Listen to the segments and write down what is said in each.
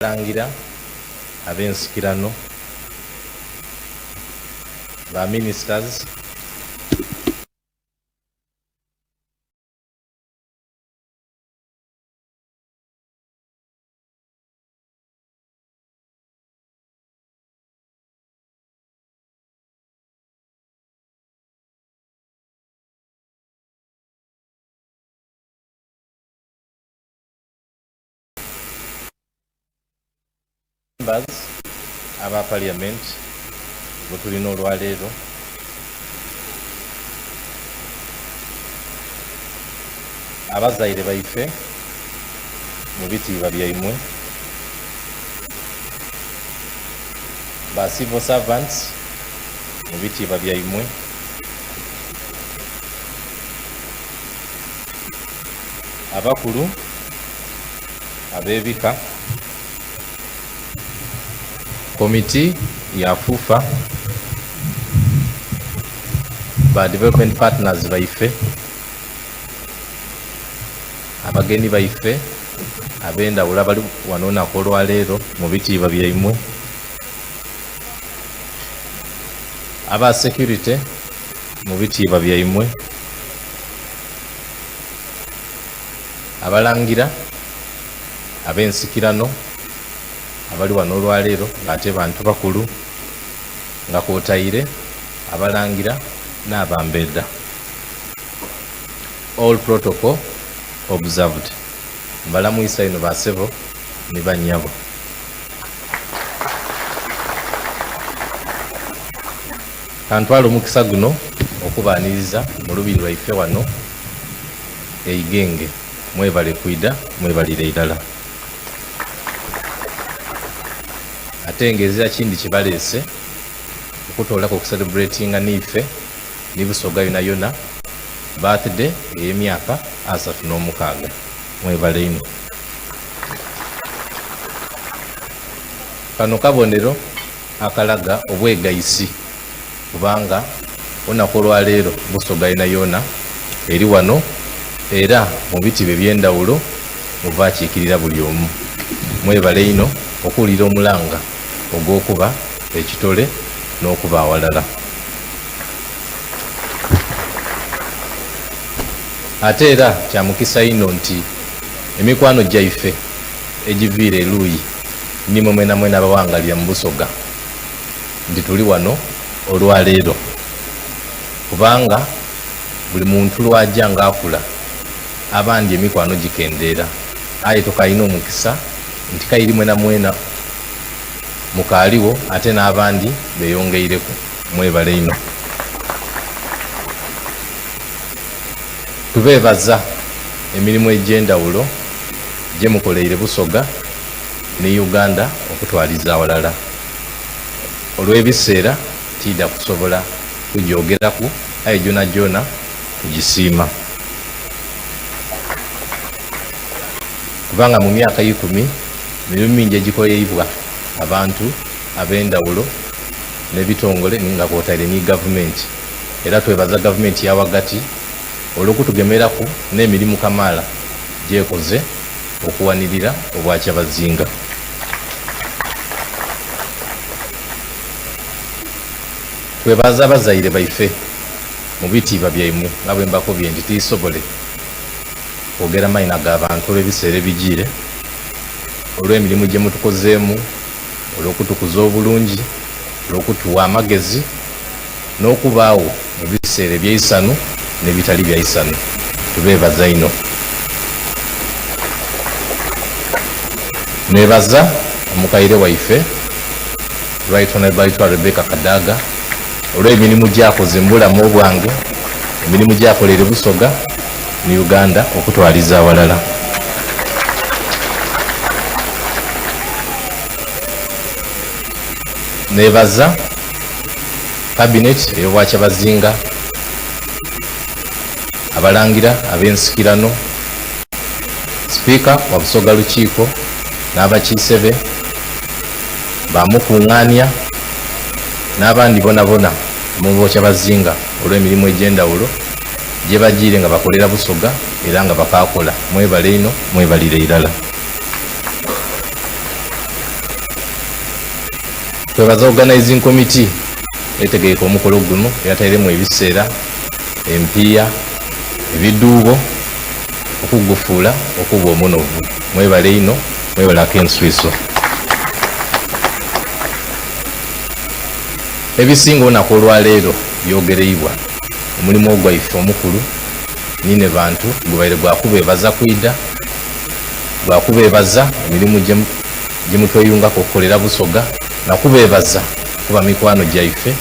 Abalangira ab'ensikirano, ba Ministers, Members aba Parliament bwetulina olwaleero, abazaire baife mu bitiibwa byaimwe, ba civil servants mu bitiibwa byaimwe, abakulu ab'ebika, komiti ya FUFA, ba development partners baife, abageni baife ab'endhawulo abali wano olunaku olwaleero mu bitiibwa byaimwe, aba security mu bitiibwa byaimwe, Abalangira ab'ensikirano abali wano olwaleero nga ate bantu bakulu nga kwotaire Abalangira n'Abambedha. All protocol observed. Mbalamwisa inho ba sebo ni ba nyabo. Kantwale omukisa guno okubaaniriza mu lubiri lwaife wano e Igenge. Mwebale kwidha, mwebalire irala. Ate nga ezira kindi kibaleese okutoolaku okucelebratinga n'ife ni Busoga yonayona birthday ey'emyaka 36. Mwebale inho. Kano kabonero akalaga obwegaisi kubanga olunaku olwaleero Busoga yonayona eri wano era mu bitebe eby'endhawulo muva akiikirira buli omu. Mwebale inho okuwulira omulanga ogw'okuba ekitole n'okuba aghalala. Ate era kya mukisa inho nti emikwano gyaife egiviira eluuyi n'imwe mwenamwena abawangalira mu Busoga nti tuli wano olwaleero kubanga buli muntu lw'aja nga akula abandi emikwano gikendeera aye tukalina omukisa nti kairi mwenamwena mukaaligho ate n'abandi beyongeireku. Mwebale inho. Tubeebaza emirimu egy'endhawulo gyemukoleire Busoga ni Uganda okutwaliza aghalala. Olw'ebiseera tiidha kusobola kugyogeraku aye gyonagyona tugisiima. Kubanga mu myaka eikumi mirimu mingi egikoleibwa abantu ab'endhawulo n'ebitongole nga kwotaire ni gavumenti. Era twebaza gavumenti ya ghagati olw'okutugemeraku n'emirimu kamaala gy'ekoze okuwanirira Obwakyabazinga. Twebaza abazaire baife mu bitiibwa byaimwe nga bwe mbakobye nti tiisobole kwogera maina ga bantu olw'ebiseera ebijiire, olw'emirimu gye mutukozeemu, olw'okutukuza obulungi, olw'okutuwa amagezi n'okubaagho mu biseera eby'eisanhu n'ebitali bya isanhu. Tubeebaza inho. Neebaza omukaire waife Right Honourable Baitwa Rebecca Kadaga olw'emirimu gy'akoze mu bulamu bwange, emirimu gy'akoleire Busoga ni Uganda okutwaliza aghalala. Neebaza Kabineti ey'Obwakyabazinga, Abalangira ab'ensikirano, Sipiika wa Busoga Lukiiko n'abakiise be, ba mukungaania n'abandi bonabona mu Bwakyabazinga olw'emirimu egy'endhawulo gyebajiire nga bakolera Busoga era nga bakaakola. Mwebale inho, mwebalire irala. Twebaza Organizing Committee etegeike omukolo guno eyatairemu ebiseera, empiiya, ebidhuubo okugufuula okuba omunovu. Mwebale inho, mwebale ak'enswiiso. Ebisinga olunaku olwaleero byogereibwa. Omulimu ogwaife omukulu n'Inhebantu gubaire gwa kubeebaza kwidha, gwa kubeebaza emirimu gye mutweyungaku okukolera Busoga, na kubeebaza kuba mikwano gyaife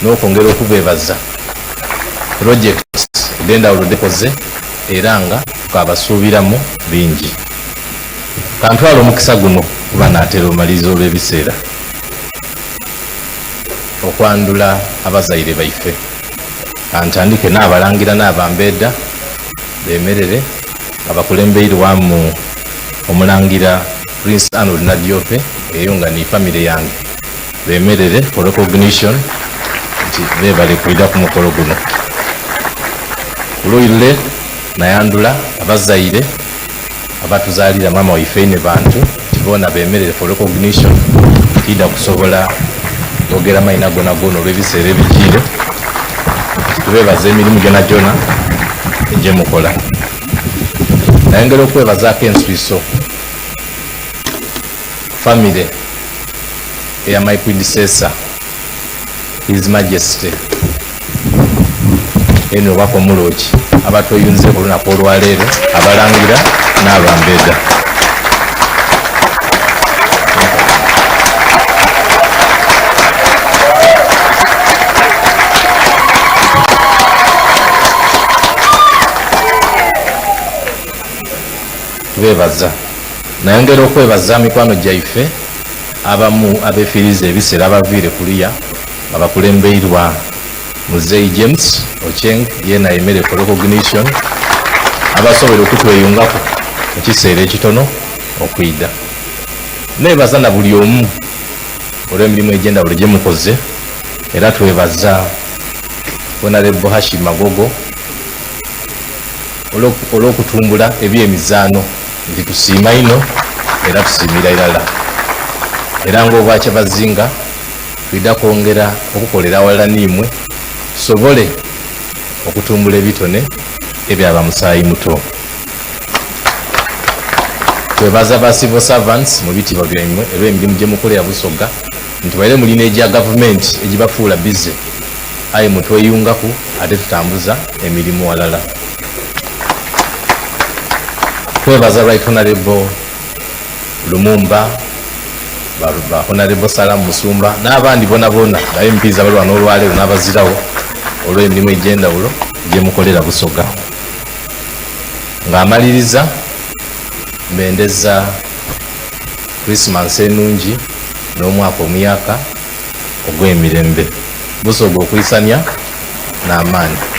n'okwongera okubeebaza pulojekiti edh'endhawulo dhekoze era nga tukaabasuubiramu bingi. Kantwale omukisa guno kuba naatera omaliriza olw'ebiseera okwandhula abazaire baife. Kantandike n'abalangira n'abambeedha beemerere nga bakulembeirwamu Omulangira Prince Arnold Nadiope eyo nga ni famire yange beemerere for recognition nti beebale kwidha ku mukolo guno. Ku luuyi lule nayandhula abazaire abatuzaalira maama waife inhebantu nti boona beemerere for recognition tiidha kusobola kwogera maina gonagona olw'ebiseera ebijiire nti tubeebaza emirimu gyonagyona egyemukola. Nayongera okwebazaaku enswiso famire eya my predecessor His Majesty Henry Obaka Omulooki abatweyunzeeku olunaku olwaleero, Abalangira n'Abambega. Tubeebaza. Nayongera okwebaza mikwano gyaife abamu abefiiriza ebiseera abaviire kuliya nga bakulembeirwa Muzei James Ochieng yeena ayemere for recognition abasoboire okutweyungaku mu kiseera ekitono okwidha. Nebaza na buli omu olw'emirimu egy'endhawulo gyemukoze era twebaza Honourable Hashim Magogo olw'okutumbula eby'emizaano nti tusiima inho era tusiimira irala era nga Obwakyabazinga twidha kwongera okukolera aghalala n'imwe tusobole okutumbula ebitone ebya bamusaayi muto. Twebaza ba civil servants mu bitiibwa byaimwe olw'emirimu gye mukolera Busoga nti waire muli n'egya gavumenti egibafuula bize aye mutweyungaku ate tutambuza emirimu ghalala. Twebaza Right Honourable Lumumba, ba Honourable Salam Musumba n'abandi bonabona ba MPs abali wano olwaleero n'abazirawo olw'emirimu egy'endhawulo gyemukolera Busoga. Nga amaliriza mbendeza Christmas enungi n'omwaka omuyaka ogw'emirembe. Busoga okwisania n'amaani.